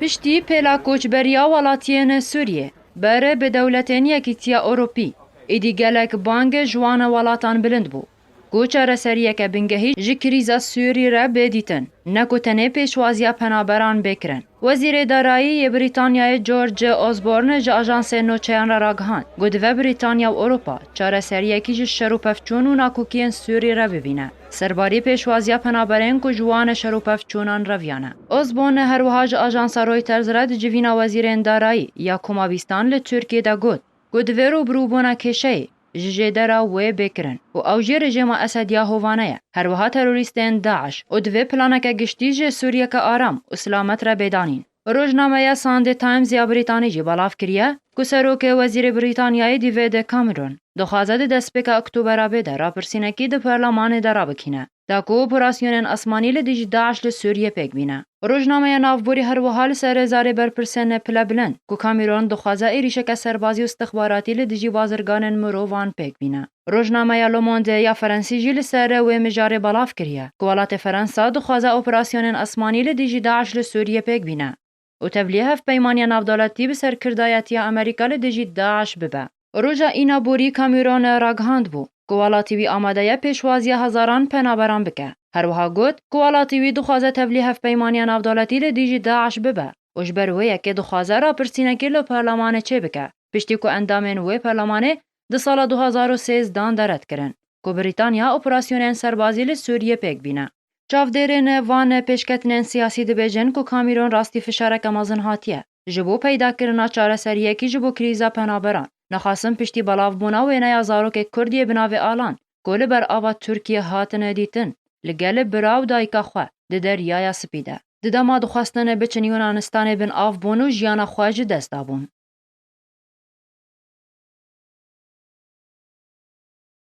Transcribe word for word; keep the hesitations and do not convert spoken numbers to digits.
Piştî pêla koçberiya welatiyên Sûriyê, ber bi dewletên Yekîtiya Ewropî, êdî gelek bang ji wan welatan bilind bû ku çareseriyeke bingehî ji krîza Sûrî re bê dîtin, ne ku tenê pêşwaziya penaberan bê kirin. Wezîrê Darayî yê Brîtanyayê George Osborne ji ajansên nûçeyan re ragihand ku divê Brîtanya û Ewropa çareseriyekî ji şer û pevçûn û nakokiyên Sûrî re bibîne, serbarî pêşwaziya penaberên ku ji wan şer û pevçûnan reviyane. Osborne her wiha ji ajansa Reuters re di civîna wezîrên darayî ya komabîstan li Tirkiyê de got ku divê rûbirûbûna kêşeyê ji jêdera wê bê kirin û ew jî rejîma Esediya hovane ye. Her wiha terorîstên DAIŞ û divê planeke giştî ji Sûriyeke aram û silamet re bê danîn. Rojnameya Sunday Times ya Brîtanî jî belav kiriye ku serokê wezîrê Brîtanyayê David Cameron dixwaze di destpêka Oktobera bê de rapirsînekî di perlemanê de rabikîne, da ku operasyonên asmanî li dijî DAIŞ li Sûriyê pêk bîne. Rojnameya Navborî her wiha li ser zarê berpirsên pilebilind ku Cameron dixwaze êrîşeke serbazî û istixbaratî li dijî bazirganên mirovan pêk bîne. Rojnameya Le Monde ya Ferensî jî li ser wê mijarê belav kiriye ku welatê Ferensa dixwaze operasyonên asmanî li dijî DAIŞ li Sûriyê pêk bîne û tevlî hevpeymaniya navdewletî bi serkirdayetiya Amerîka li dijî DAIŞ bibe. Roja Îna borî Cameron ragihandbû ku welatî wî amade ye pêşwaziya hezaran penaberan bike. Her wiha got ku welatî wî dixwaze tevlî hevpeymaniya navdewletî li dijî DAIŞ bibe û ji ber wê yekê dixwaze rapirsînekî li perlemanê çêbike, piştî ku endamên wê perlemanê di sala du hazar û sêzdehan de red kirin ku Brîtanya operasyonên serbazî li Sûriyê pêk bîne. Çavdêrên van pêşketinên siyasî dibêjin ku Cameron rastî fişareke mezin hatiye ji bo peydakirina çareseriyekî ji bo krîza penaberan. Nexasim piştî belavbûna wêneya zarokê Kurd yê bi navê Alan ku li ber ava Tirkiyê hatine dîtin, li gel bira û dayika xwe di Deryaya Spî de. Di dema dixwestin biçin Yunanistanê bin av bûn û jiyana xwe ji dest dabûn.